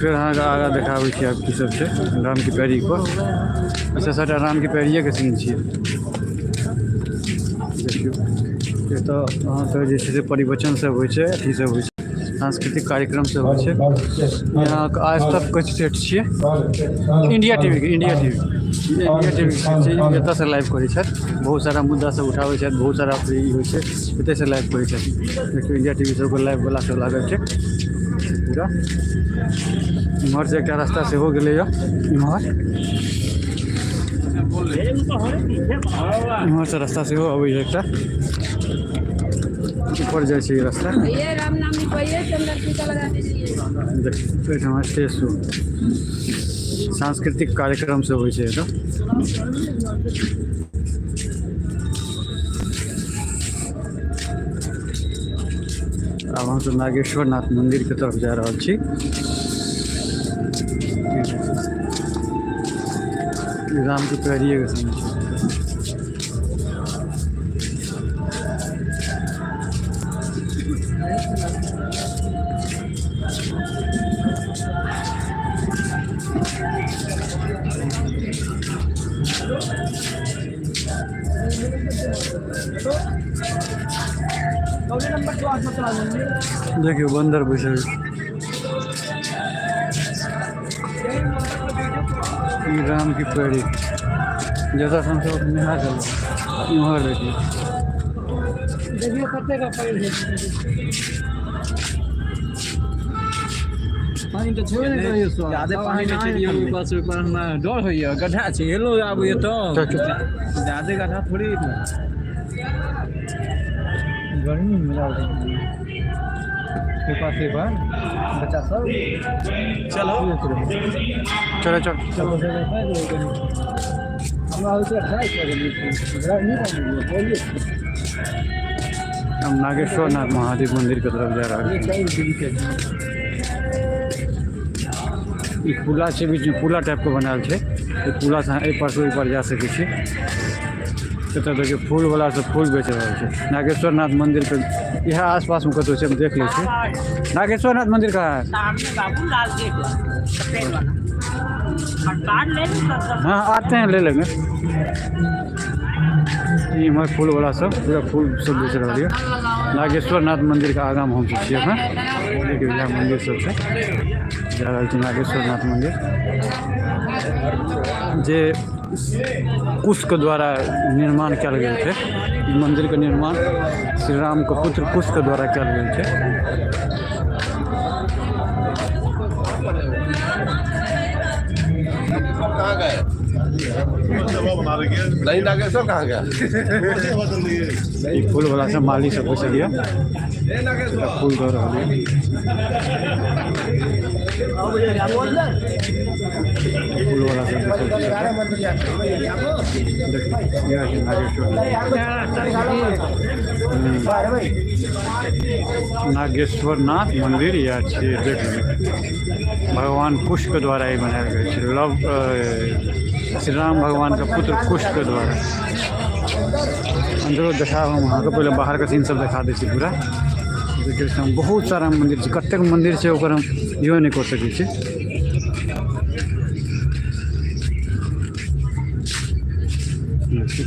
फेर अहाँके आगाँ देखाबै छी आब की सब छै रामके पैरीपर। अच्छा, सबटा रामके पैरिएके सीन छियै। देखियौ, एतऽ अहाँके जे छै से परिवचन सब होइ छै, अथी सब होइ छै, सांस्कृतिक कार्यक्रम सब होइ छै। यहाँ आज तक के सेट छियै इंडिया टीवी के, इंडिया टीवी, इंडिया टीवी के सेट छै। एतऽसँ लाइव करै छथि, बहुत सारा मुद्दा सब उठाबै छथि, बहुत सारा ई होइ छै, एतऽसँ लाइव करै छथि। देखियौ, इंडिया टीवी सबके लाइव वला सब लागल छै पूरा। इम्हरसँ एकटा रास्ता सेहो गेलैए इम्हर। इम्हरसँ रास्ता सेहो अबैए एकटा, ऊपर जाइ छै ई रास्ता। ये राम नाम लिखवाइए, चंदन टीका लगा दीजिए। देखियौ, एहिठाम स्टेज शो, सांस्कृतिक कार्यक्रम सब होइ छै एतऽ। आब हमसब नागेश्वर नाथ मन्दिरके तरफ जा रहल छी। ई रामके पैरिएके सीन छै। देखियौ, बन्दर बैसल छै। ई राम की पैरी, जतऽ से हमसब नहा गेलहुँ। इम्हर देखियौ। देखियौ, कते का पानि है। पानि तऽ छेबे नहि करै सर। जादे पानि नहि चलियौ ओहि पास, ओहि पार हमरा डर होइए, गड्ढा छै, हेलो आबैए तऽ जादे गड्ढा थोड़ी। गर्मी में आबै एहि पास, एहि पार बच्चा सब। चलो। चलो चलो। हमरा होइ छै 250 बोलिए। हम नागेश्वर नाथ महादेव मंदिर के तरफ जा रहल छी। ई पुला छै, बीचमे पुला टाइपके बनायल छै। ई पुलासँ अहाँ एहि पारसँ ओहि पार जा सकै छी। एतऽ देखियौ, फूलवला सब फूल बेच रहल छै। नागेश्वर नाथ मंदिरके इएह आसपासमे कतहु छै, हम देख लै छी। नागेश्वर नाथ मंदिर कहाँ है? सामने बाबू, लाल गेट वाला, सफेद वाला, और कार्ड ले लो सर। हाँ, आते हैं, ले लेंगे। ई इम्हर फूलवला सब पूरा फूल सब बेच रहल यऽ। नागेश्वर नाथ मंदिरके आगाँमे हमसब छी एखन। देखियौ, इएह मंदिर सब छै। जा रहल छी नागेश्वर नाथ मंदिर, जे कुशके द्वारा निर्माण कयल गेल छै। ई मंदिरके निर्माण श्री रामके पुत्र कुशके द्वारा कयल गेल छै। कहाँ गए? नहीं, नागेश्वर कहाँ गया? ई फूलवला सब, माली सब बैसल यऽ, एकरा फूल दऽ रहल यऽ। फूलवला सब बैसल छै सबटा। देखियौ, इएह छै नागेश्वर। नागेश्वर नाथ मंदिर इएह छियै, देख लियौ। भगवान कुशके द्वारा ई बनायल गेल छै, लव श्री राम भगवानके पुत्र कुशके द्वारा। अन्दरो देखायब हम अहाँके, पहिले बाहरके सीन सब देखा दै छी पूरा। देखियौ, एहिठाम बहुत सारा मन्दिर छै। कतेक मन्दिर छै, ओकर हम इहो नहि कऽ सकै छी। देखियौ,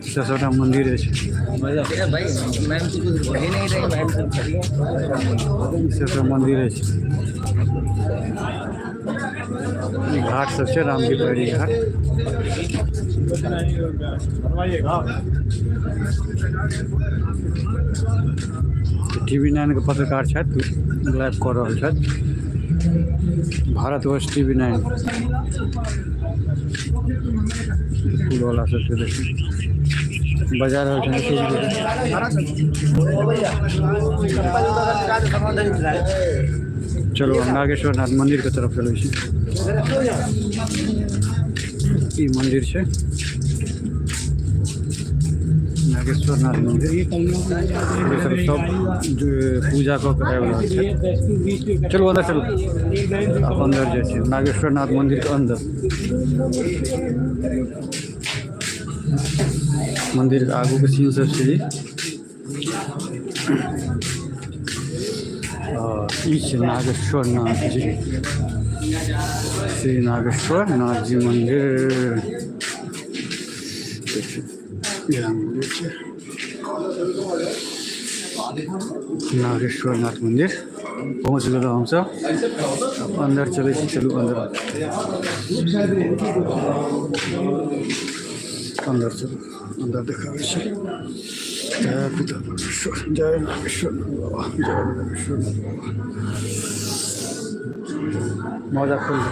एतऽ सबटा मन्दिर अछि। भाई, मैम तो कुछ बोल ही नहीं रही, मैम तो खड़ी है। ई सब सब मन्दिर अछि। ई घाट सब छै, रामजी पैरी घाट। टीवी नाइनके पत्रकार छथि, लाइव कऽ रहल छथि, भारतवर्ष टीवी नाइन। फूलवला सबके देखी, बजा रहल छनि। चलो, हम नागेश्वर नाथ मंदिरके तरफ चलै छी। ई मंदिर छै नागेश्वर नाथ मंदिर। सब सब जे पूजा कऽ के आबि रहल छै। चलू, अन्दर चलू। आब अन्दर जाइ छी, नागेश्वर नाथ मंदिरके अन्दर। मंदिरके आगूके सीन सब छै ई। आओर ई छै नागेश्वर नाथ जी, श्री नागेश्वर नाथ जी मंदिर। देखियौ, इएह मन्दिर छै, नागेश्वर नाथ मन्दिर। पहुँच गेलहुँ हमसभ, अन्दर चलै छी। चलू अन्दर, अन्दर चलू, अन्दर देखाबै छी। जय पिता परमेश्वर, जय नागेश्वर नाथ बाबा, जय नागेश्वर नाथ बाबा। मौजा खोल दे।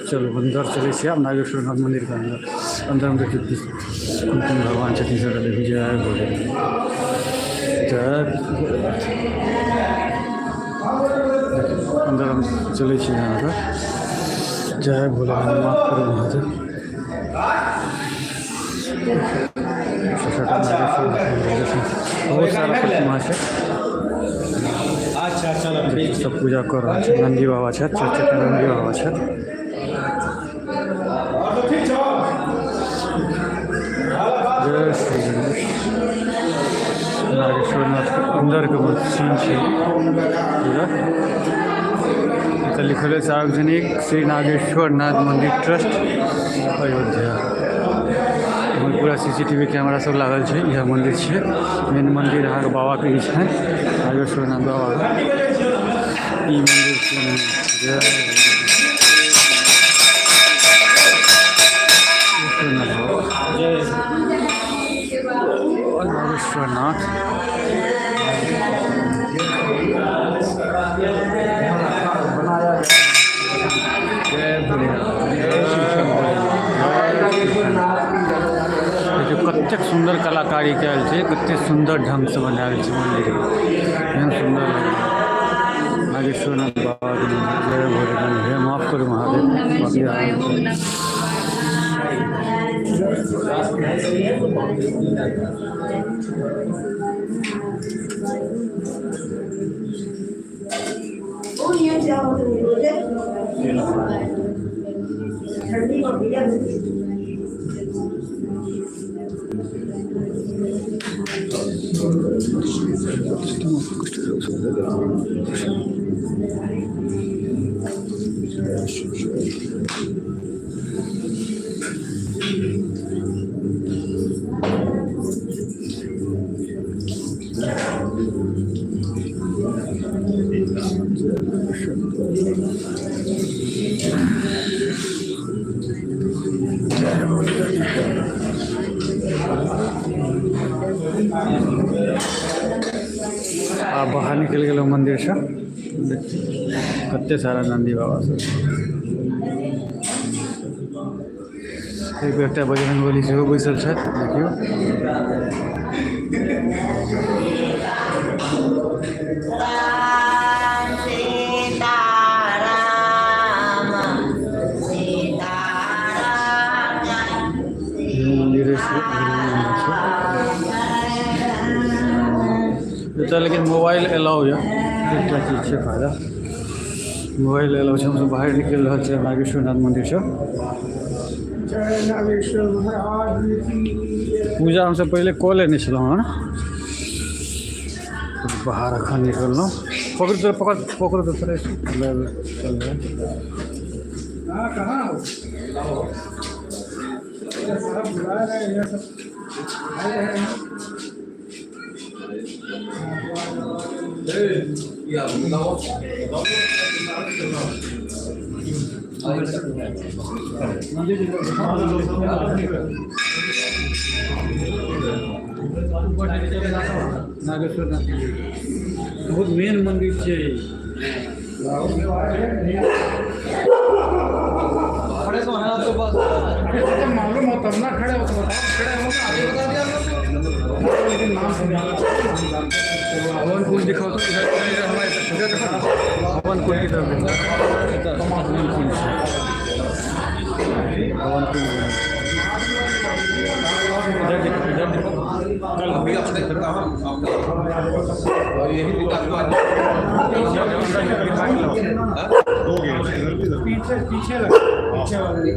चलू, अन्दर चलै छियै आब नागेश्वर नाथ मन्दिरके अन्दर। अन्दरमे देखियौ कि कोन कोन भगवान छथिन सबटा। देखियौ, जय भोलेनाथ, जय भोलेनाथ। अन्दर हम चलै छी अहाँके। जय भोलेनाथ, माफ करू महादेव। सबटा नागेश्वर नाथ मन्दिर छै। बहुत सारा प्रतिमा छै। अच्छा, चलो ठीक। देखियौ, सब पूजा कऽ रहल छै। नन्दी बाबा छथि, चारि चारिटा नन्दी बाबा छथि। और सब ठीक छौ? जय श्री गणेश। नागेश्वर नाथके अन्दरके सीन छै पूरा। एतऽ लिखल है, सार्वजनिक श्री नागेश्वर नाथ मंदिर ट्रस्ट, अयोध्या। एहिमे पूरा सीसीटीवी कैमरा सब लागल छै। इएह मन्दिर छै, मेन मन्दिर अहाँके बाबाके ई छै, नागेश्वर नाथ बाबाके ई मन्दिर छै। जय नागेश्वर नाथ बाबा, नागेश्वर नाथ। जय भोलेनाथ, जय श्री शंकर, जय श्री शंकर। देखियौ, कतेक सुन्दर कलाकारी कयल छै, कतेक सुन्दर ढङ्गसँ बनायल छै मन्दिर। एहन सुन्दर लगै नागेश्वर नाथ बाबाके मन्दिर। जय भोलेनाथ, हे माफ करू महादेव। ओम नमः माफी शिवाय, ओम नमः। आ बाहर निकलि गेलहुँ मन्दिरसँ। कते सारा नन्दी बाबा सब। एक एकटा बजरंगबली सेहो बैसल छथि, देखियौ। राम सीताराम सीताराम। इहो मन्दिर छै, इहो मन्दिर छै एतऽ, लेकिन मोबाइल एलाउ यऽ। एकटा चीज छै फायदा, मोबाइल एलाउ छै। हमसब बाहर निकलि रहल छियै नागेश्वर नाथ मन्दिरसँ। जय नागेश्वर महाराज की। पूजा हमसब पहिले कऽ लेने छलहुँ हँ। बाहर एखन निकललहुँ। पकड़ू तो, पकड़, पकड़ू तो थोड़े। ले ले, चल रहा। हाँ, कहाँ हो? ये सब बुला रहे हैं, ये सब आ रहे हैं। नागेश्वर नाथ मन्दिर बहुत मेन मन्दिर छै। खड़े तो हैं तो बस। मालूम हो तब ना। खड़े हो तो बताओ, खड़े हो तो आगे बता दिया हमने, लेकिन नाम सुना। हवन कुंड दिखाओ तो। इधर इधर, हमारे इधर देखो ना, हवन कुंड की तरफ देखो। हवन कुंड छै, हवन कुंड। इधर देखो, इधर देखो। कल पीछे पीछे लग पीछे वाले।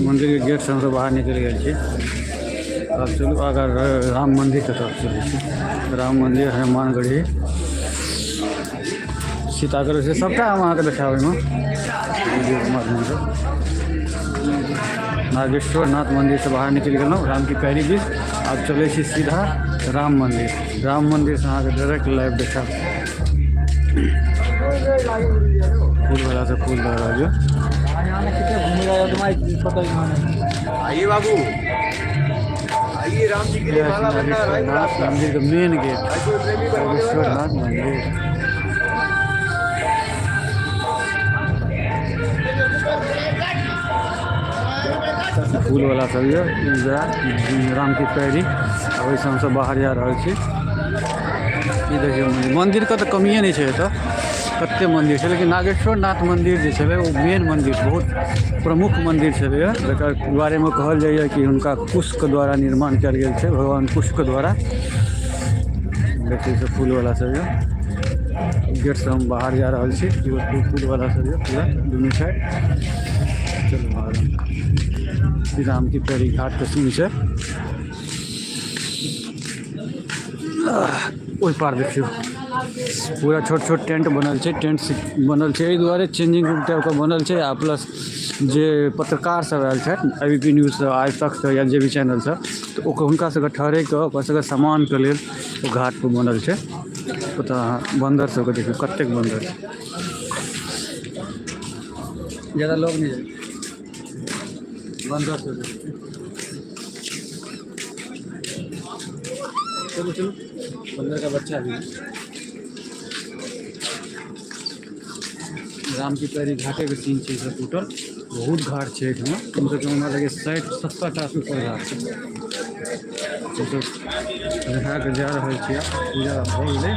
मन्दिरके गेटसँ हमसभ बाहर निकलि गेल छी। आब चलू आगाँ राम मन्दिरके तरफ चलै छी। राम मन्दिर, हनुमानगढ़ी, सीतागढ़ से सभटा हम अहाँके देखायब ओहिमे वीडियोके माध्यमसँ। नागेश्वर नाथ मन्दिरसँ बाहर निकलि गेलहुँ रामके पैरी दिस। आब चलै छी सीधा राम मन्दिर। राम मन्दिरसँ अहाँके डायरेक्ट लाइव देखायब। फूलवला से फूल दऽ रहल यऽ। आइए बाबू, आइए। राम जी के लिए माला बनना है भाई नागेश्वर नाथ गुलाब का। मंदिर के मेन गेट। भाई कोई प्रेमी बनवा नागेश्वर देगा। नाथ मंदिर। फूल वाला सब यऽ राम की पैरी। आ ओहिसँ हमसब बाहर जा रहल छी। ई देखियौ मन्दिर। मन्दिरके तऽ कमिए नहि छै एतऽ, कते मन्दिर छै। लेकिन नागेश्वर नाथ मन्दिर जे छलै ओ मेन मन्दिर, बहुत प्रमुख मन्दिर छलैए, जकर बारेमे कहल जाइए कि हुनका कुशके द्वारा निर्माण कयल गेल छै, भगवान कुशके द्वारा। देखियौ सब फूलवला सब यऽ। गेटसँ हम बाहर जा रहल छी। इहो फूलवला सब यऽ पूरा दुनू साइड। चलू बाहर। ई राम की पैरी घाटके सीन छै। ओहि पार देखियौ पूरा छोट छोट टेंट बनल छै। टेंट बनल छै एहि दुआरे, चेंजिंग रूम टाइपके बनल छै। आ प्लस जे पत्रकार सब आयल छथि, एबीपी न्यूजसँ, आज तकसँ या जे भी चैनलसँ, तऽ ओकर हुनका सबके ठहरैके, ओकर सबके सामानके लेल ओ घाट पर बनल छै। ओतऽ अहाँ बन्दर सबके देखियौ, कतेक बन्दर छै। ज्यादा लोग नहि जाइ। बन्दर सब देखियौ। चलो चलो, बंदर का बच्चा भी है। राम की पैरी घाटे के सीन छै सब टूटल। बहुत घाट छै एहिठमा, कमसँ कम हमरा लगैए 60-70 टा से ऊपर घाट छै। हमसब नहा कऽ जा रहल छी। आब पूजा भऽ गेलै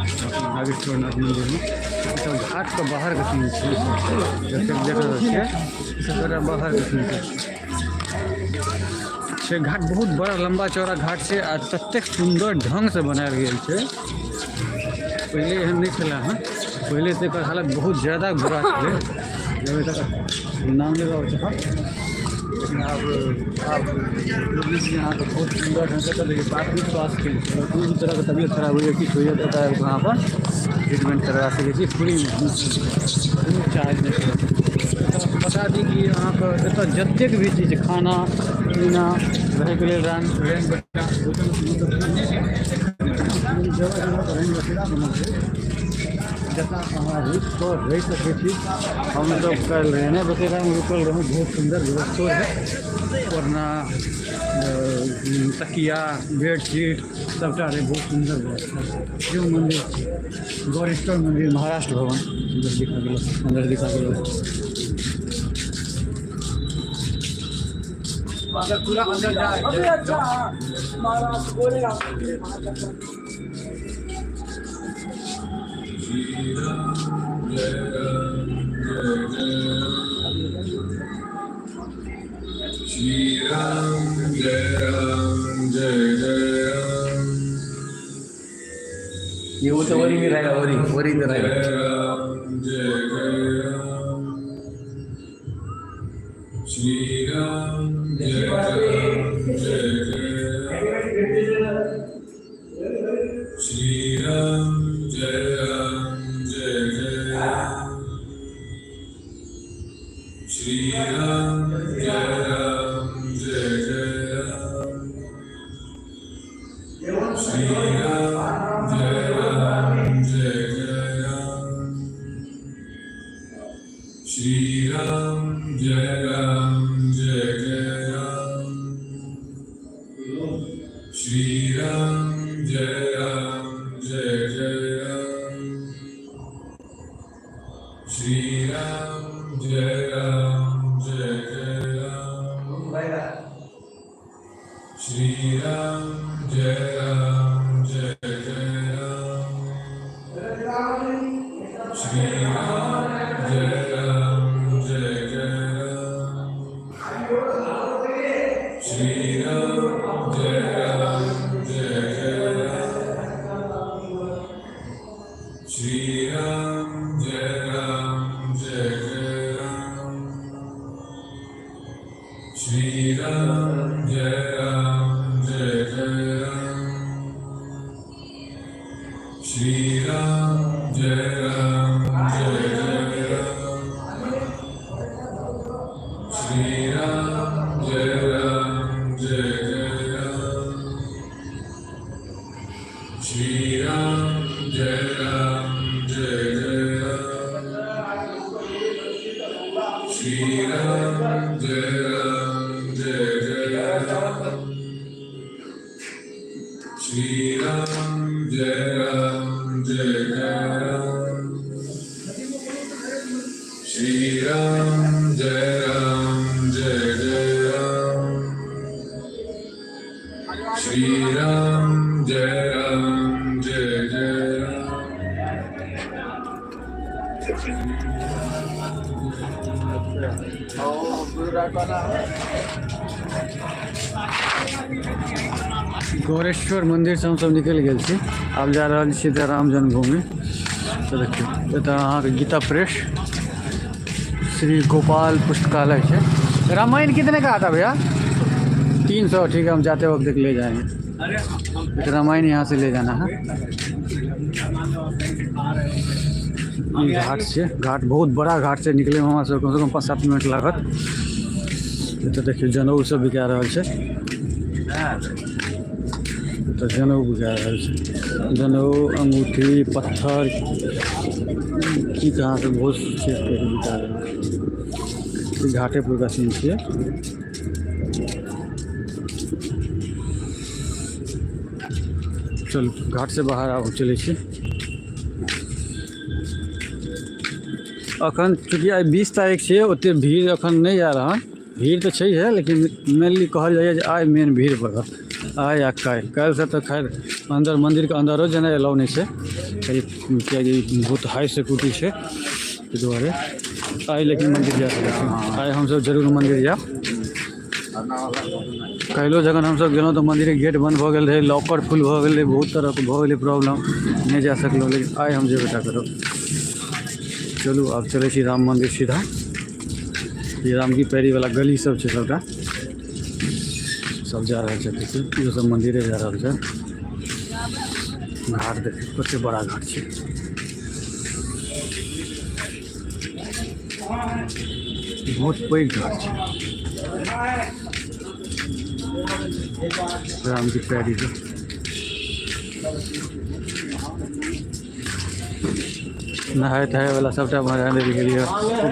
नागेश्वर नाथ मन्दिरमे। ई सब घाटके बाहरके सीन छै। जतेक देख रहल छियै ई सब सबटा बाहरके सीन छै छै घाट बहुत बड़ा लम्बा चौड़ा घाट छै आ ततेक सुन्दर ढङ्गसँ बनायल गेल छै। पहिले एहन नहि छलै हँ। पहिले तऽ एकर हालत बहुत ज्यादा बुरा छलै, जब तक नाम नहि रहल छै। लेकिन आब अहाँके बहुत सुन्दर ढङ्गसँ तऽ देखियौ, प्राथमिक स्वास्थ्य केन्द्र छै। कोनो भी तरहके तबियत खराब होइए, किछु होइए, तऽ एतऽ आबि कऽ अहाँ अपन ट्रीटमेंट करवा सकै छी फ्रीमे, कोनो चार्ज नहि छै। बता दी कि अहाँके एतऽ जतेक भी चीज, खाना पीना, रहैके लेल रैन रैन बसेरा, होटल जगह जगह पर रैन बसेरा बनल छै, जतऽ अहाँ रुकि कऽ रहि सकै छी। हमसब काल्हि रैने बसेरामे रुकल रहौँ। बहुत सुन्दर व्यवस्थो रहै। ओढ़ना, तकिया, बेडशीट सबटा रहै। बहुत सुन्दर व्यवस्था। शिव मन्दिर, गौरेश्वर मन्दिर, महाराष्ट्र भवन अंदर दिखा गेलो, अंदर दिखा गेलो। पूरा अंदर जा। अभी अच्छा महाराष्ट्र बोलेगा। श्री राम जय राम जय जय राम। येऊ तर वरी मी राहिला वरी वरी तर राहिला. जय राम जय जय राम। श्री राम जय राम जय जय राम। श्री राम जय राम जय जय राम। श्री राम जय राम जय जय राम। श्री राम जय राम जय जय राम। श्री राम जय राम जय जय राम। श्री राम जय राम जय जय राम। श्री राम जय राम जय जय राम। श्री राम जय राम जय जय राम। श्री राम जय राम जय जय राम। श्री राम जय राम जय जय राम। श्री राम जय राम जय जय राम। श्री राम जय राम जय जय राम। श्री राम जय राम जय जय राम। श्री राम जय राम जय जय राम। श्री राम जय राम जय जय राम। श्री राम जय राम जय जय राम। श्री राम जय राम जय जय राम। श्री राम जय राम जय जय राम। श्री राम जय राम जय जय राम। गौरेश्वर मन्दिरसँ हमसभ निकलि गेल छी, आब जा रहल छी तऽ राम जन्मभूमि। तऽ देखियौ, एतऽ अहाँके गीता प्रेस श्री गोपाल पुस्तकालय छै। रामायण कितने का आता भैया? 300। ठीक है, हम जाते वक्त देख ले जाएंगे। एक रामायण यहाँ से ले जाना है। ई घाट छै, घाट बहुत बड़ा घाट छै। निकलैमे हमरा सबके कमसँ कम 5-7 मिनट लागत। एतऽ देखियौ, जनउ सब बिका रहल छै। एतऽ जनउ बिका रहल छै, जनउ, अंगूठी, पत्थर, की कहाँ से बहुत चीज बिका रहल छै। ई घाटे पर का सीन छियै। चलू, घाटसँ बाहर आब चलै छी। अखन चूँकि आइ 20 तारीख छियै, ओतेक भीड़ अखन नहि आयल हन। भीड़ तऽ छैहे, लेकिन मेनली कहल जाइए जे आइ मेन भीड़ बढ़त, आइ आ काल्हि। काल्हिसँ तऽ खैर अन्दर मन्दिरके अन्दरो जेनाइ एलाउ नहि छै, कियाकि बहुत हाई सिक्योरिटी छै, ताहि दुआरे आइ लेकिन मन्दिर जा सकै छी। आइ हमसभ जरूर मन्दिर जायब। काल्हिओ जखन हमसभ गेलहुँ तऽ मन्दिरके गेट बन्द भऽ गेल रहै, लॉकर फुल भऽ गेल रहै, बहुत तरहके भऽ गेलै प्रॉब्लम, नहि जा सकलहुँ। लेकिन आइ हम जेबे टा करब। चलू, आब चलै छी राम मन्दिर सीधा। ई राम की पैरी वाला गली सब छै, सबटा सब जा रहल छै। देखियौ, इहो सब मन्दिरे जा रहल छै। घाट देखियौ, कते बड़ा घाट छै, बहुत पैघ घाट छै राम की पैरी के। नहाय तहाय वाला सबटा बना देल गेल यऽ।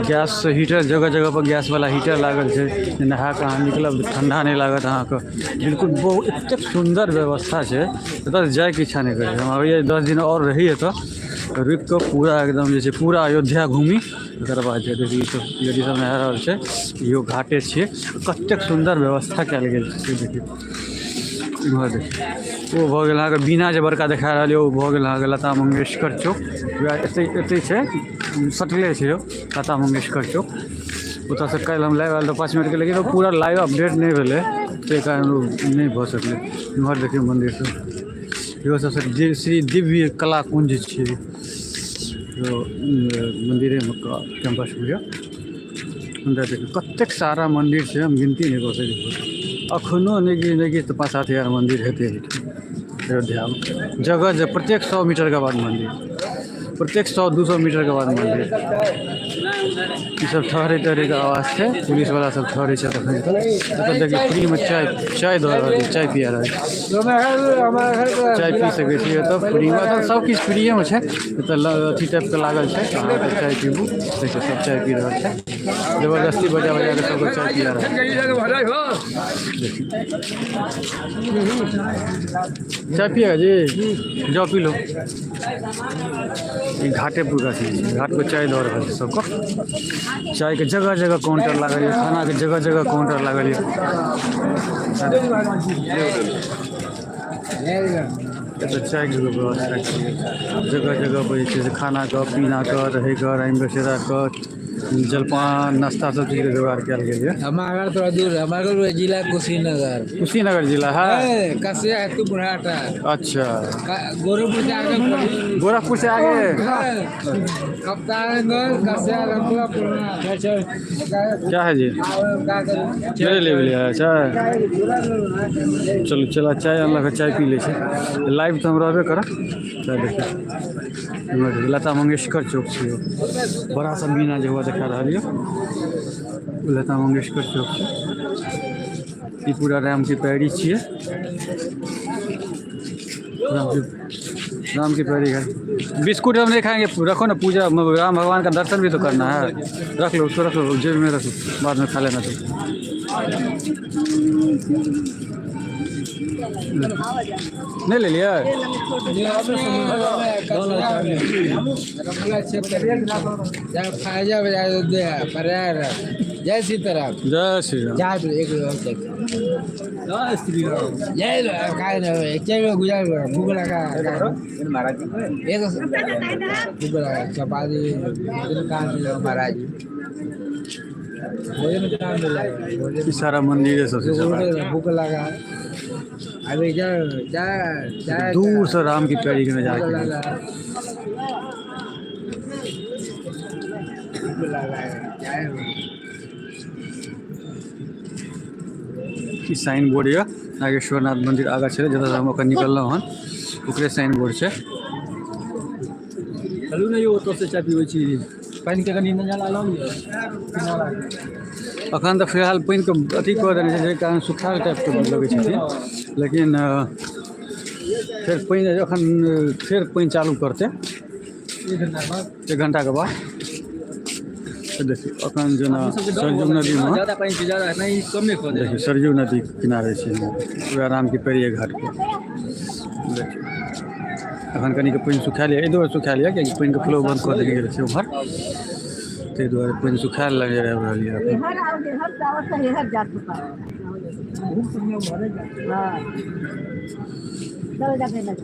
गैस से हीटर, जगह जगह पर गैस वाला हीटर लागल छै जे नहा कऽ अहाँ निकलब तऽ ठंडा नहि लागत अहाँके बिल्कुल। बहुत एतेक सुन्दर व्यवस्था छै, एतऽ जाइके इच्छा नहि करै छै। हमरा होइए 10 दिन आओर रही, एतऽ रुकि कऽ पूरा एकदम जे छै पूरा अयोध्या घूमी, तकर बाद जे देखी। सब लेडीज सब नहा रहल छै। इहो घाटे छियै। कतेक सुन्दर व्यवस्था कयल गेल छै से देखियौ। इम्हर देखियौ। ओ भऽ गेल अहाँके बीना जे बड़का देखा रहल यऽ ओ भऽ गेल अहाँके लता मंगेशकर चौक। वएह एतै एतै छै, सटले छै यौ लता मंगेशकर चौक। ओतऽसँ काल्हि हम लाइव आयल रहौँ 5 मिनटके, लेकिन ओ पूरा लाइव अपडेट नहि भेलै, ताहि कारण ओ नहि भऽ सकलै। इम्हर देखियौ मन्दिर सब, इहो सबसँ श्री दिव्य कला कुंज छियै। ओ मन्दिरेमे कैम्पसमे यऽ। अन्दर देखियौ, कतेक सारा मन्दिर छै, हम गिनती नहि कऽ सकै छी। अखनो नहि किछु नहि किछु तऽ 5-7 हजार मन्दिर हेतै एहिठाम अयोध्यामे। जगह जे प्रत्येक 100 मीटरके बाद मन्दिर, प्रत्येक 100-200 मीटरके बाद मन्दिर। ई सब ठहरै तहरैके आवाज छै, पुलिस वाला सब ठहरै छै तखन। एतऽ देखियौ, फ्रीमे चाय चाय दऽ रहल छै, चाय पिया रहल छै। चाय पी सकै छी एतऽ फ्रीमे। एतऽ सब किछु फ्रीएमे छै। एतऽ अथी टाइपके लागल छै, अहाँ एतऽ चाय पीबू। देखियौ, सब चाय पी रहल छै। जबरदस्ती बजा बजा कऽ सबके चाय पिया रहल छै। चाय पिएगा जी? जाओ, पी लो। ई घाटे पुरका चीज छै। घाट पर चाय दऽ रहल छै सबके। चायके जगह जगह काउंटर लागल यऽ, खानाके जगह जगह काउंटर लागल यऽ। एतऽ चायके व्यवस्था छै जगह जगह पर। जे छै से खानाके, पीनाके, रहैके, रैन बसेराके, जलपान, नाश्ता, सब चीजके जोगाड़ कयल गेल यऽ। हमारा घर थोड़ा दूर है। हमारा घर जिला कुशीनगर। कुशीनगर जिला है। कसिया है तू बुढ़ाटा। गोरखपुर से आगे। गोरखपुर से आगे। कप्तानगंज, कसिया, रमपुरा, पूर्णा। क्या है जी? मेरे लिए भी लिया है चाय। चलू, चला, चाय अनलक, चाय पी लै छै। लाइव तऽ हम रहबे करब। चाय देखियौ, इम्हर देखियौ, लता मंगेशकर चौक छै। बड़ा सा मीना जे हुआ देखा रहल यऽ, ओ लता मंगेशकर चौक छै। ई पूरा राम की पैड़ी छियै। राम की पैड़ी है। बिस्कुट हम नहीं खाएंगे, रखो ना। पूजा, राम भगवान का दर्शन भी तो करना है। रख लो, उसको रख लो, जेब में रख लो, बाद में खा लेना। तो नहीं ले लिया। फायदा प्रयाग। जय सीताराम। जय श्री राम। चाय एक जय काय नहीं गुजार, भूख लगा। एक भूख लगा, चपाती, भोजन कहाँ मिलेगा महाराज जी? भोजन कहाँ मिलेगा भोजन? ई सारा मंदिर सबसे सब। भूख लगा अभी, जा जा जा। दूर से राम की पैड़ी के नजारा भूख के लगा, भूख लगा है, चाय। ई साइन बोर्ड यऽ नागेश्वरनाथ मंदिर। आगाँ छलै, जतऽसँ हम ओकर निकललहुँ हन, ओकरे साइन बोर्ड छै। चलू ने यौ, ओतऽ से चाय पीबै छी। पानिके कनि नजारा लऽ लिअ। अखन तऽ फिलहाल पानिके अथी कऽ देने छै, जाहि कारण सुखायल टाइपके लगै छथिन, लेकिन फेर पानि एखन फेर पानि चालू करतै। एक घंटा बाद। एक घंटाके बाद। तऽ देखियौ, अखन जेना सरयू नदीमे ज्यादा पानि छै, ज्यादा नहि, कमे कऽ दे। देखियौ, सरयू नदी किनारे छै वएह रामके पैड़िए घाट पर। देखियौ, अखन कनिके पानि सुखायल यऽ। एहि दुआरे सुखायल यऽ कियाकि पानिके फ्लो बंद कऽ देल गेल छै उम्हर, ताहि दुआरे पानि सुखायल नजर आबि रहल यऽ अखन। हर हर चावल से हर जा चुका है। हाँ, चलो जाके लगे।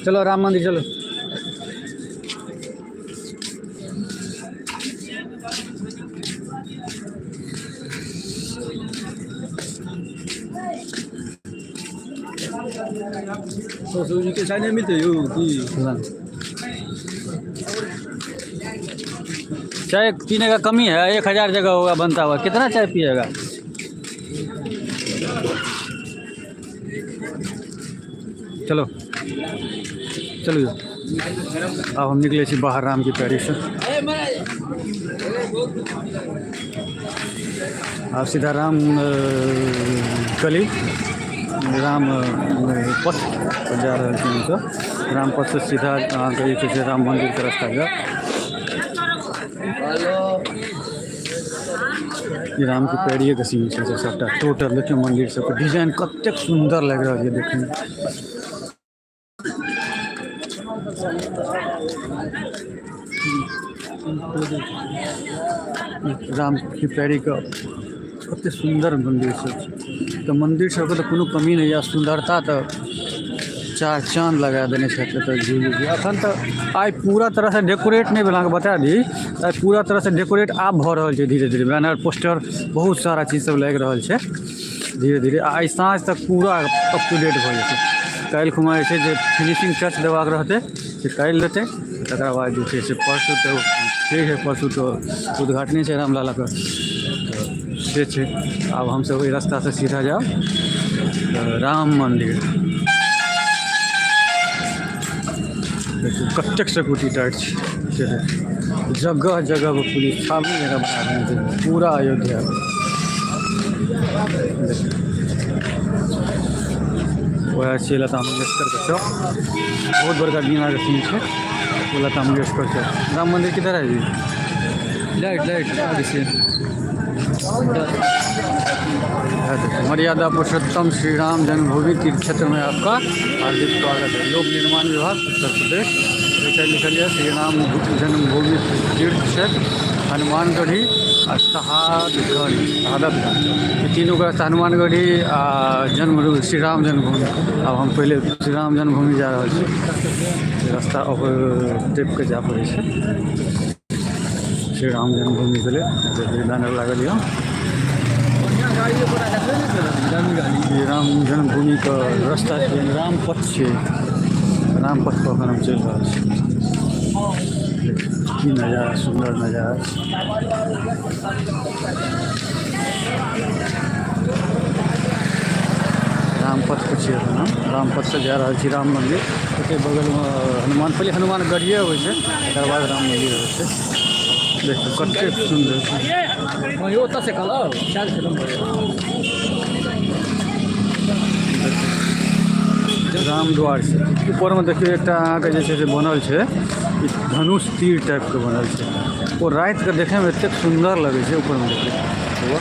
चलो, राम मंदिर चलो। ससुर जी के चाय नहि मिलतै यौ की? चाय पीने का कमी है? 1000 जगह होगा बनता हुआ, कितना चाय पिएगा? चलो चलो। अब हम निकले छी बाहर राम की पैड़ी से। आब सीधा राम गली, राम पथ पर जा रहल छी हमसब। राम पथ से सीधा अहाँके जे छै से राम मन्दिरके रास्ता यऽ। ई राम के पैड़िए के सीन छै सबटा टोटल। देखियौ, मंदिर सबके डिजाइन कतेक सुन्दर लागि रहल यऽ देखैमे। राम की पैड़ी के कते सुन्दर मन्दिर सब छै। तऽ मन्दिर सबके तऽ कोनो कमी नहि यऽ, सुन्दरता तऽ चार चाँद लगा देने छथि एतऽ जी। अखन तऽ आइ पूरा तरहसँ डेकोरेट नहि भेल, अहाँके बता दी, आइ पूरा तरहसँ डेकोरेट आब भऽ रहल छै धीरे धीरे। बैनर पोस्टर बहुत सारा चीज सब लागि रहल छै धीरे धीरे। आइ साँझ तक पूरा अप टू डेट भऽ जेतै। काल्हि खुमा जे छै जे फिनिशिंग टच देबाक रहतै से काल्हि देतै। तकरा बाद जे छै से परसू तऽ ठीक है, परसू तऽ उद्घाटने छै रामललाके, तऽ से छै। आब हमसभ ओहि रास्तासँ सीधा जायब तऽ राम मन्दिर देखियौ, कतेक सिक्योरिटी टाइट छै से देखियौ। जगह जगह पर पुलिस छावनी जगह बना देने छै पूरा अयोध्या। देखियौ, वएह छियै लता मंगेशकरके चौक। बहुत बड़का गिनाके सीन छै ओ लता मंगेशकर चौक। राम मंदिर किधर है जी? लाइट लाइट आगे से। मर्यादा पुरुषोत्तम श्री राम जन्मभूमि तीर्थ क्षेत्र में आपका हार्दिक स्वागत है। लोक निर्माण विभाग, उत्तर प्रदेश। एहिठाम लिखल यऽ श्री राम जन्मभूमि तीर्थ क्षेत्र, हनुमानगढ़ी आ शहादगंज, शहादतगंज, ई तीनू के रास्ता, हनुमानगढ़ी आ जन्म श्री राम जन्मभूमि। आब हम पहिले श्री राम जन्मभूमि जा रहल छी। रास्ता ओकर टेप के जाय पड़ै छै श्री राम जन्मभूमिके लेल। बैनर लागल यऽ। ई राम जन्मभूमिके रास्ता छै, रामपथ छै। रामपथ पर एखन हम चलि रहल छी। की नजारा, सुन्दर नजारा छै। रामपथ पर छियै एखन हम। रामपथसँ जा रहल छी राम मन्दिर। ओतहि बगलमे हनुमान, पहिले हनुमान गढ़िए होइ छै, तकर बाद राम मन्दिर होइ छै। देखियौ कतेक सुन्दर छै। ओतऽ से कहलौ चार खत्म भऽ गेल। राम द्वार छै। ऊपरमे देखियौ, एकटा अहाँके जे छै से बनल छै, ई धनुष तीर टाइपके बनल छै। ओ रातिके देखैमे एतेक सुन्दर लगै छै। ऊपरमे देखियौ,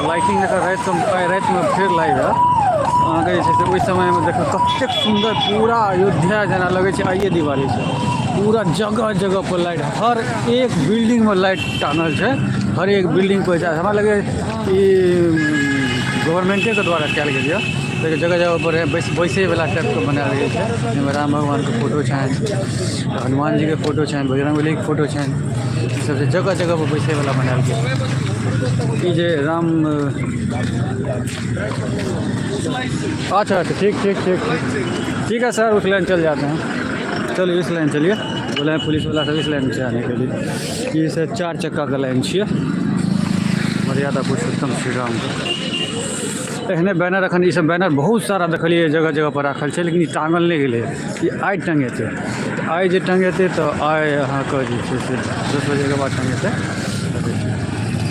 लाइटिंग जकर रातिमे, आइ रातिमे फेर लाइव हैत अहाँके जे छै से। ओहि समयमे देखियौ कतेक सुन्दर, पूरा अयोध्या जेना लगै छै आइए दिवाली छै। पूरा जगह जगह पर लाइट, हर एक बिल्डिंगमे लाइट टाँगल छै, हर एक बिल्डिंग पर। हमरा लगैए ई गवर्नमेंटेके द्वारा कयल गेल यऽ। देखियौ, जगह जगह पर बैसैवला टाइपके बनायल गेल छै, जाहिमे राम भगवानके फोटो छनि, हनुमान जीके फोटो छनि, बजरङ्गबलीके फोटो छनि। ई सब जगह जगह पर बैसैवला बनायल गेल छै। ई जे राम, अच्छा अच्छा, ठीक ठीक ठीक ठीक ठीक है सर, उस लाइन चल जाते हैं। चलिए, इस लाइन चलिए। बोले हैं पुलिस वाला सब इस लाइन से आने के लिए। ये सर चार चक्का का लाइन छियै मर्यादा पुरुषोत्तम श्री राम के। एहने बैनर अखन, ई सब बैनर बहुत सारा देखलियै जगह जगह पर राखल छै, लेकिन ई टाँगल नहि गेलै। ई आइ टंगेतै। तऽ आइ जे टंगेतै तऽ आइ अहाँके जे छै से 10 बजेके बाद टंगेतै।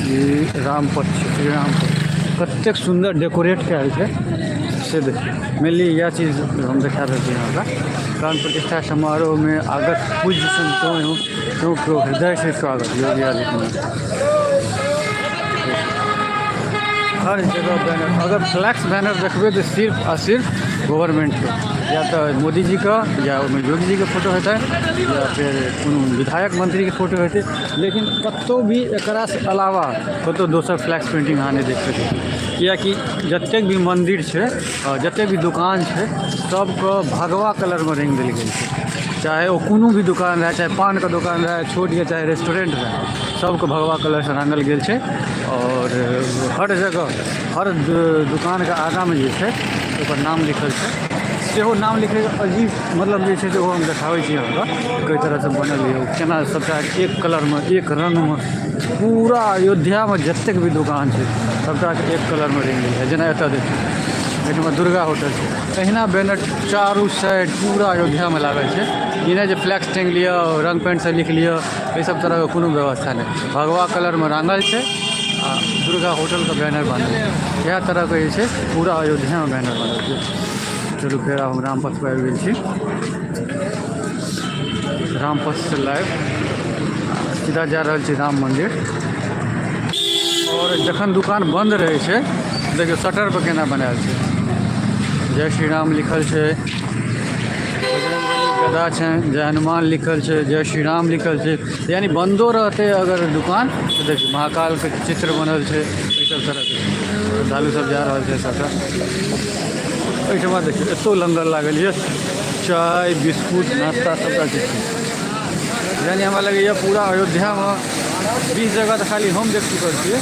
ई रामपथ छै, श्री रामपथ। कतेक सुन्दर डेकोरेट कयल छै से देखियौ। मेनली इएह चीज हम देखा रहल छी अहाँके। प्राण प्रतिष्ठा समारोह में आगत पूज्य संतों एवं को हृदय से स्वागत, योगी आदित्यनाथ। हर जगह बैनर, अगर फ्लैक्स बैनर देखबै तऽ सिर्फ आ सिर्फ गवर्नमेंटके, या तऽ मोदीजीके या ओहिमे योगीजीके फोटो हेतै या फेर कोनो विधायक मंत्रीके फोटो हेतै। लेकिन कतहु भी एकरासँ अलावा कतहु दोसर फ्लैक्स पेंटिंग अहाँ नहि देख सकै छी, किएकि जतेक भी मन्दिर छै, जतेक भी दुकान छै, सबके भगवा कलरमे रङ्गि देल गेल छै। चाहे ओ कोनो भी दुकान रहए, चाहे पानके दुकान रहए छोट या चाहे रेस्टोरेंट रहए, सबके भगवा कलरसँ रङ्गल गेल छै। आओर हर जगह, हर दुकानके आगाँमे जे छै ओकर नाम लिखल छै। सेहो नाम लिखैके अजीब मतलब जे छै से ओ हम देखाबै छी अहाँके, कई तरहसँ बनल यऽ, केना सबटा एक कलरमे, एक रङ्गमे। पूरा अयोध्यामे जतेक भी दुकान छै, सबटाके एक कलरमे रङ्गि गेल छै। जेना एतऽ देखियौ, एहिठमा दुर्गा होटल छै। एहिना बैनर चारू साइड पूरा अयोध्यामे लागल छै। ई नहि जे फ्लैक्स टाँगि लिअ, रङ्ग पेंटसँ लिख लिअ, एहि सब तरहके कोनो व्यवस्था नहि। भगवा कलरमे रङ्गल छै आ दुर्गा होटलके बैनर बनल छै। इएह तरहके जे छै पूरा अयोध्यामे बैनर बनल छै। चलू, फेर आब हम रामपथ पर आबि गेल छी। रामपथसँ लाइव सीधा जा रहल छी राम मन्दिर। आओर जखन दुकान बन्द रहै छै, देखियौ शटर पर केना बनायल छै। जय श्री राम लिखल छै, बजरंगबली गदा छनि, जय हनुमान लिखल छै, जय श्री राम लिखल छै। यानी बन्दो रहतै अगर दुकान तऽ देखियौ महाकालके चित्र बनल छै, एहि सब तरहके श्रद्धालु सब जा रहल छै सबटा। एहिठमा देखियौ एतौ लङ्गर लागल यऽ, चाय बिस्कुट नाश्ता सबटा चीज छै। यानी हमरा लगैए पूरा अयोध्यामे 20 जगह तऽ खाली हम देख चुकल छियै।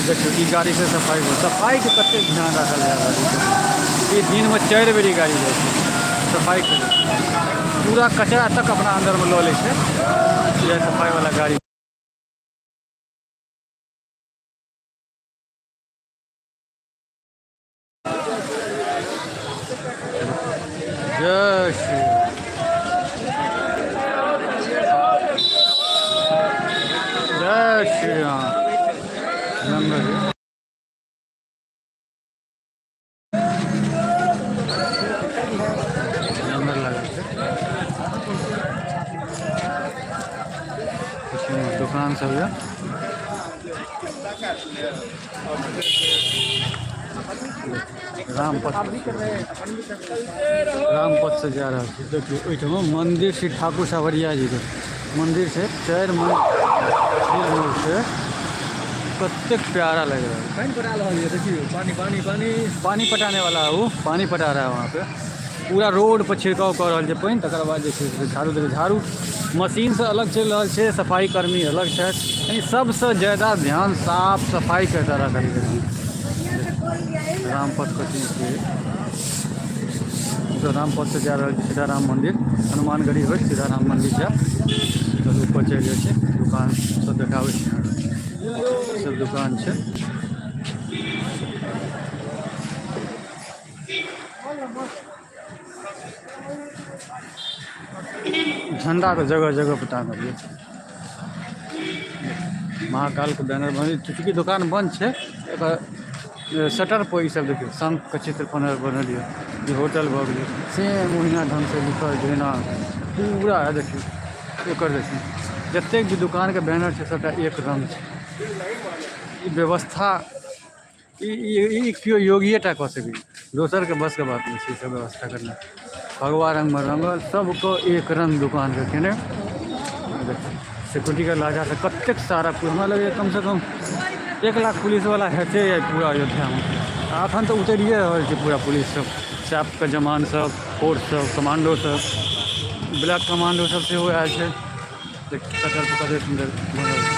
देखियौ ई गाड़ीसँ सफाइ सफाइके कतेक ध्यान राखल जा रहल छै। ई दिनमे 4 बेर ई गाड़ी जाइ छै सफाइके लेल, पूरा कचरा तक अपना अन्दरमे लऽ लै छै इएह सफाइवला गाड़ी। जय श्री जय श्री राम। लंगर लंगर लागल छै। दोकान सब यऽ। रामपथ रामपथ से जा रहल छी। देखियौ ओहिठाम मंदिर श्री ठाकुर सावरिया जी के मंदिर छै, 4 मंदिर छै, कतेक प्यारा लग रहा है। पानि पटा रहल यऽ, देखियौ पानि पानि पानि पानी पटाने वाला है, वो पानी पटा रहा है वहाँ पे। पूरा रोड पर छिड़काव कऽ रहल छै पानि। तकर बाद जे छै से झाड़ू देबै, झाड़ू मशीनसँ अलग चलि रहल छै, सफाई कर्मी अलग छथि। यानी सबसँ ज्यादा ध्यान साफ सफाइके एतऽ राखल गेल छै। रामपथ कोचिंग छै, तो रामपथ से जा रहल छी सीधा राम मंदिर, हनुमानगढ़ी होइत सीधा राम मंदिर जायब। चलू ऊपर चलि जाइ छी, दुकान सब देखाबै छी अहाँके। सब दुकान छै। झंडा तऽ जगह जगह पर टाँगल यऽ। महाकालके बैनर बनल, चूँकि दुकान बंद छै एकर शटर पर ई सब देखियौ शंखके चित्र बनल यऽ। ई होटल भऽ गेलै, सेम ओहिना ढङ्गसँ लिखल जहिना पूरा देखियौ एकर देखियौ जतेक भी दुकानके बैनर छै सबटा एक रङ्ग छै। ई व्यवस्था ई केओ योगिए टा कऽ सकैए, दोसरके बसके बात नहि छै। ई सब व्यवस्था करनाइ, भगवा रङ्गमे रङ्गल सबके एक रङ्ग दुकानके केने। सिक्योरिटीके लिहाजसँ कतेक सारा हमरा लगैए कमसँ कम 1 लाख पुलिसवला हेतै पूरा अयोध्यामे। आ एखन तऽ उतरिए रहल छै पूरा पुलिस सब, सैपके जवान सब, फोर्स सब, कमांडो सब, ब्लैक कमांडो सब सेहो आयल छै। देख शटर पर कतेक सुन्दर बनल छै।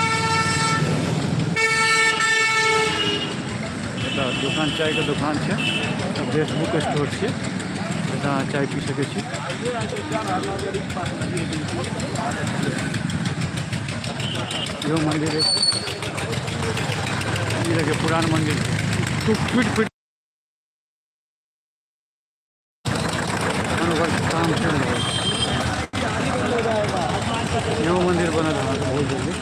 एतऽ दोकान चायके दोकान छै, फ्रेश बुक स्टोर छै, एतऽ अहाँ चाय पी सकै छी। इहो मन्दिर अछि, ई देखियौ पुरान मन्दिर टूटि फूटि ओकर काम चलि रहल छै। इहो मन्दिर बनल अहाँके बहुत जल्दी।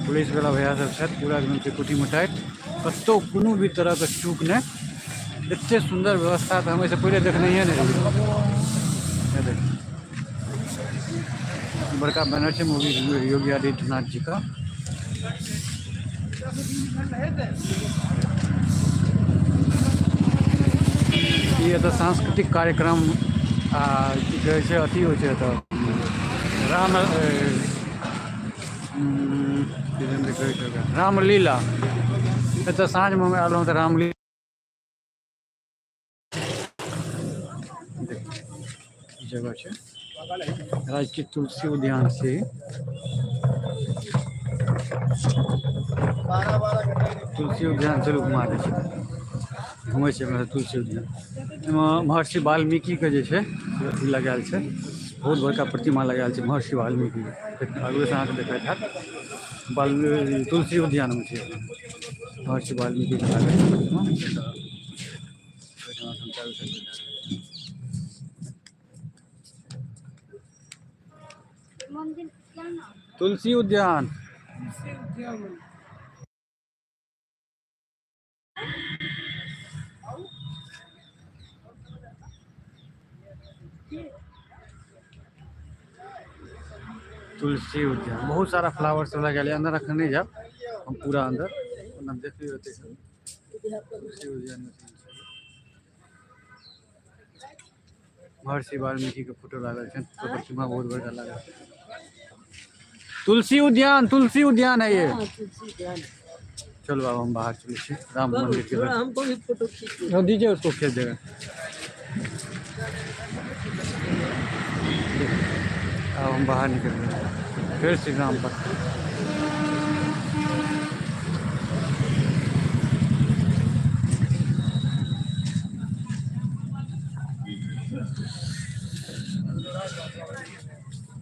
पुलिस वाला भैया सब छथि पूरा एकदम सिक्योरिटी में टाइट, कतहु कोनो भी तरहके चूक नहि। एते सुन्दर व्यवस्था तऽ हम एहिसँ पहिले देखनहिए नहि रहियै। देखियौ बड़का बैनर छै मोदी योगी आदित्यनाथ जी का। ई एतऽ सांस्कृतिक कार्यक्रम आ की कहै छै अथी होइ छै एतऽ राम रामलीला। एतऽ साँझमे हम आयल रहौं तऽ रामलीला जगह छै, राजकीय तुलसी उद्यान छै। तुलसी उद्यान चलू घुमा दै छी, घुमै छी अपना तुलसी उद्यान। एहिमे महर्षि वाल्मीकिके जे छै से अथी लगायल छै, बहुत बड़का प्रतिमा लगायल छै महर्षि वाल्मीकिके। आगूसँ अहाँके देखैत हैत तुलसी उद्यानमे छै महर्षि वाल्मीकिके लागल छै प्रतिमा। तुलसी उद्यान तुलसी उद्यान बहुत सारा फ्लावर सब लगायल है। अंदर अखन नहीं जायब हम पूरा अंदर, ओना देख लियौ एतै से। तुलसी उद्यान में। महर्षि वाल्मीकि के फोटो लागल छनि, प्रतिमा बहुत बड़का लागल छै। तुलसी उद्यान, तुलसी उद्यान है ये। चलो अब हम बाहर चले छी राम मंदिर के। हमको भी फोटो खींच। हाँ, दीजिए उसको, खींच देगा। अब हम बाहर निकल गए फिर श्री राम पर।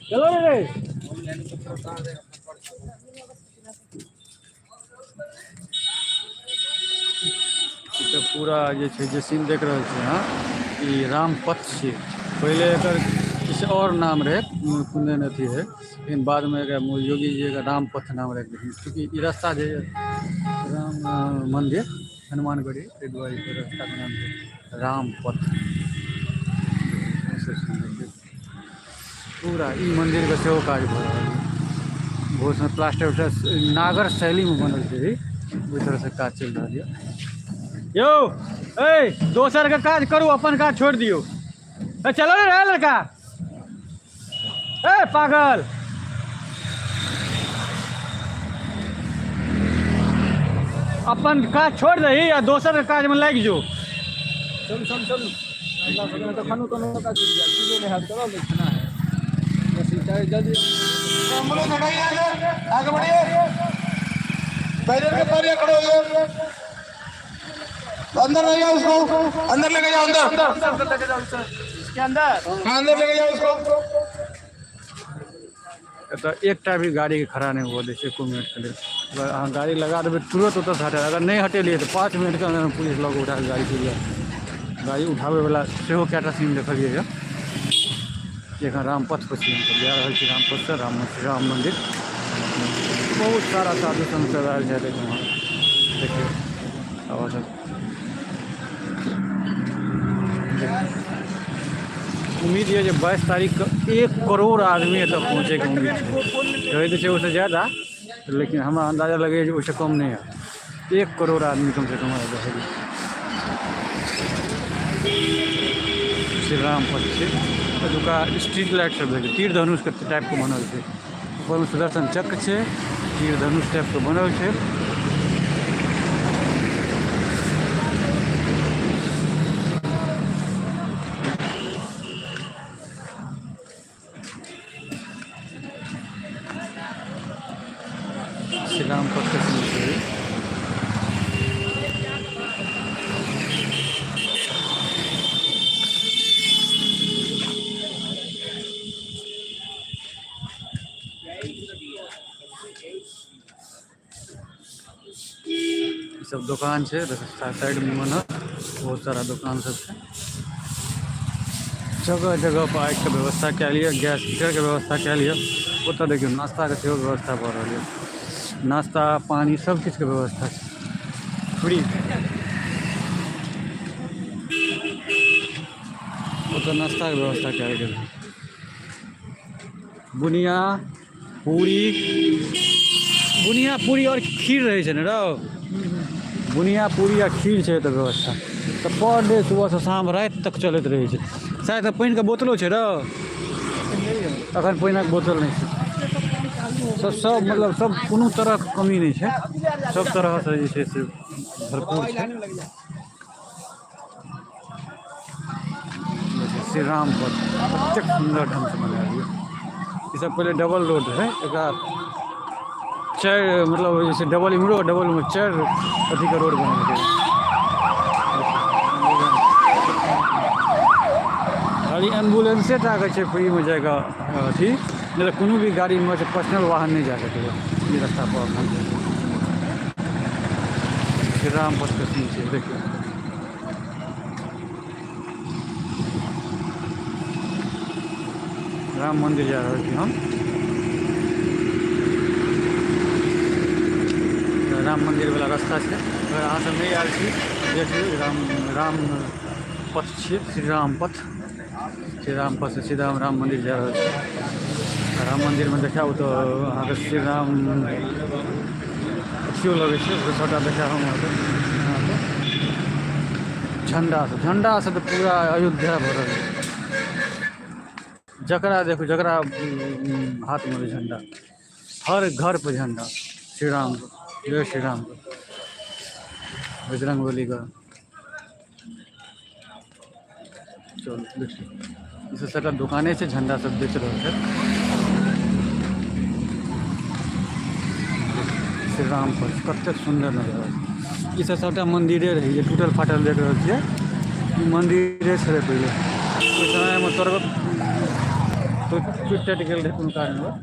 चलो रे। ई तऽ पूरा जे छै, जे सीन देख रहल छी अहाँ, ई रामपथ छियै। पहिले एकर किछु आओर नाम रहै, कोनो अथी रहै, लेकिन बादमे एकरा योगी जी एकर रामपथ नाम राखि देलखिन, चूँकि ई रास्ता जे राम मन्दिर हनुमानगढ़ी, ताहि दुआरे एकर रास्ताके नाम छै रामपथ। पूरा ई मन्दिरके सेहो काज भऽ रहल यऽ। बहुत सुन्दर प्लास्टर उस्टर नागर शैलीमे बनल छै ई, ओहि तरहसँ काज चलि रहल यऽ। यौ ए, दोसरके काज करू, अपन काज छोड़ि दियौ। ए चलो रे लड़का, ए पागल। अपन काज छोड़ि दही आ दोसरके काजमे लागि जो। चलू चलू चलू, कखनो कखनो काज नहि हैत, चलऽ लै छै ने जल्दी। एम्बुलेंस हटाइए, आगे आगे बढ़िए, बैरियर के पार खड़े हो गए। अंदर ले जाओ उसको, अंदर लेके जाओ, अंदर इसके अंदर। हाँ, अंदर लेके जाओ उसको। एतऽ एकटा भी गाड़ीके खड़ा नहि हुअ दै छै एको मिनटके लेल। अगर अहाँ गाड़ी लगा देबै, तुरंत ओतऽसँ हटा, अगर नहि हटेलियै तऽ 5 मिनटके अन्दरमे पुलिस लऽ कऽ उठा कऽ गाड़ी चलि जायत। गाड़ी उठाबैवला सेहो कएटा सीन देखलियै यऽ। एखन रामपथ पर छी हमसभ, जा रहल छी रामपथसँ राम श्री राम मन्दिर। बहुत सारा साधु संत सब आयल छथि एहिठमा। देखियौ आओर सब। उम्मीद यऽ जे 22 तारीखके 1 करोड़ आदमी एतऽ पहुँचैके उम्मीद छै। कहै तऽ छै ओहिसँ ज्यादा, लेकिन हमरा अन्दाजा लगैए जे ओहिसँ कम नहि हैत। 1 करोड़ आदमी कमसँ कम आबि रहल। श्री राम पथ छै। एतुका स्ट्रीट लाइट सब देखियौ, तीर धनुषके टाइपके बनल छै। ऊपरमे सुदर्शन चक्र छै, तीर धनुष टाइपके बनल छै। श्री राम पथ के सीन छै ई। ई सब दोकान छै साइड में बनल, बहुत सारा दोकान सब छै। जगह जगह पर आगिके व्यवस्था कयल यऽ, गैस हीटरके व्यवस्था कयल यऽ। ओतऽ देखियौ, नाश्ताके सेहो व्यवस्था भऽ रहल यऽ। नाश्ता पानी सब किछुके व्यवस्था छै फ्री। ओतऽ नाश्ताके व्यवस्था कयल गेल छै। बुनिया पूरी, बुनिया पूरी आओर खीर रहै छै ने रौ? बुनिया पूरी आ खीर छै एतऽ व्यवस्था। तऽ पर डे सुबहसँ शाम राति तक चलैत रहै छै। शायद पानिके बोतलो छै रौ? अखन पानिक बोतल नहि छै। सब सब मतलब सब कोनो तरहके कमी नहि छै, सब तरहसँ जे छै से भरपूर छै। श्री राम पथ कतेक सुन्दर ढङ्गसँ बनायल यऽ। ई सब पहिले डबल रोड रहै। एकरा चारि, मतलब जे छै डबल इम्हरो, डबल उम्हरो, चारि अथीके रोड बनेलकै। खाली एम्बुलेंसे टा के छै फ्रीमे जाइके अथी, नहि तऽ कोनो भी गाड़ीमे छै पर्सनल वाहन नहि जा सकैए ई रास्ता पर। श्री राम पथके सीन छै, देखियौ। राम मन्दिर जा रहल छी हम। राम मन्दिर वाला रास्ता छै। अगर अहाँ सब नहि आयल छी, देख लियौ, राम राम पथ छियै, श्री राम पथ। श्री राम पथ से सीधा हम राम मन्दिर जा रहल छी। राम मन्दिरमे देखायब तऽ अहाँके श्री राम अथियो लगै छै, ओकर सबटा देखायब हम अहाँके। झण्डा सब, झण्डा सब तऽ पूरा अयोध्या भरल छै। जकरा देखू जकरा हाथमे रहै झण्डा हर घर पर झण्डा श्री रामके जय श्री रामके बजरंग बलीके चलू देखियौ ई सब सबटा दोकाने छै झण्डा सब बेच रहल छै श्री राम पर कतेक सुन्दर नजारा छै ई सब सबटा मन्दिरे रहै जे टूटल फाटल देख रहल छियै ई मन्दिरे छलै पहिले ओहि समयमे तोड़ब टूटि टाटि गेल रहै कोनो कारणवश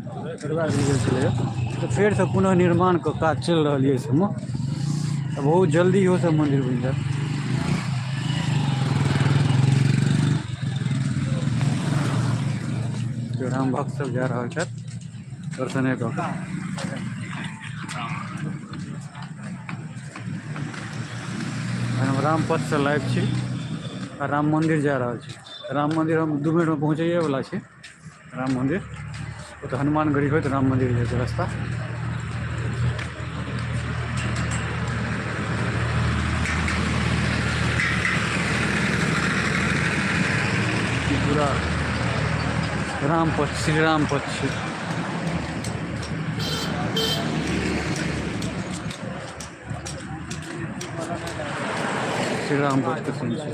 तोड़बा देल गेल छलै तऽ फेरसँ पुनः निर्माणके काज चलि रहल यऽ एहि सबमे तऽ बहुत जल्दी इहो सब मन्दिर बनि जायत राम भक्त सब जा रहल छथि दर्शने कऽ कऽ हम रामपथसँ लाइव छी आ राम मन्दिर जा रहल छी राम मन्दिर हम 2 मिनटमे पहुँचैए वला छी राम मन्दिर ओतऽ हनुमानगढ़ी होइत राम मन्दिर जाइ छै रास्ता ई पूरा रामपथ श्री राम पथ छै श्री राम पथ के सीन छै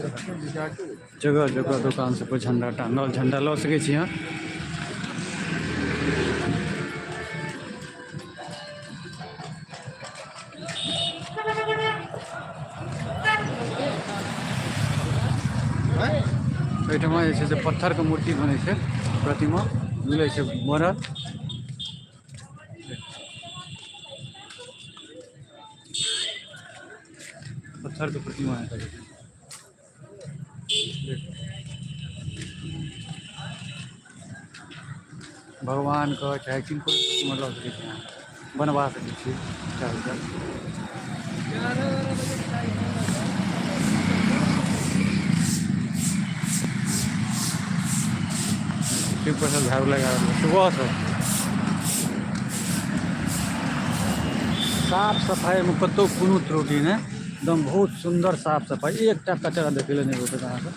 जगह जगह दोकान सब पर झण्डा टाँगल झण्डा लऽ सकै छी अहाँ एहिठमा जे छै से पत्थरके मूर्ति बनै छै प्रतिमा मिलै छै बनल पत्थरके प्रतिमा हेतै भगवानके चाहे किनको प्रतिमा लऽ सकै छी अहाँ बनबा सकै छी चाही तऽ शिव पर झाड़ू लगा रहल सुबहसँ साफ सफाइमे कतहु कोनो त्रुटि नहि एकदम बहुत सुन्दर साफ सफाइ एकटा कचरा देखै लए नहि भेटत अहाँके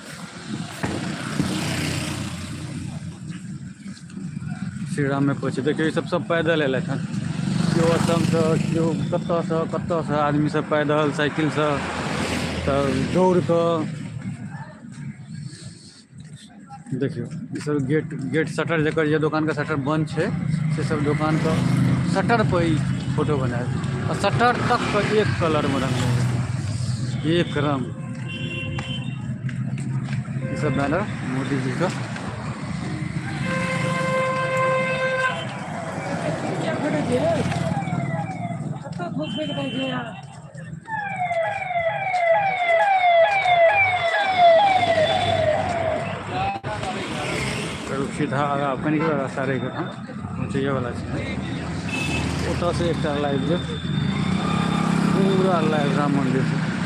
श्रीराममे पहुँचे देखियौ ई सब सब पैदल एलथि हन केओ असमसँ केओ कतऽसँ कतऽसँ आदमी सब पैदल साइकिलसँ तऽ दौड़ कऽ देखियौ ई सब गेट गेट शटर जकर जे दोकानके शटर बंद छै से सब दोकानके शटर पर ई फोटो बनायल आ शटर तक के एक कलरमे रंगल छै एक रंग ई सब बैनर मोदी जी के चलू सीधा आगाँ कनिक रास्ता रहि गेल हँ पहुँचैएवला छै ओतऽसँ एकटा लाइव जे पूरा लाइव राम मन्दिरसँ।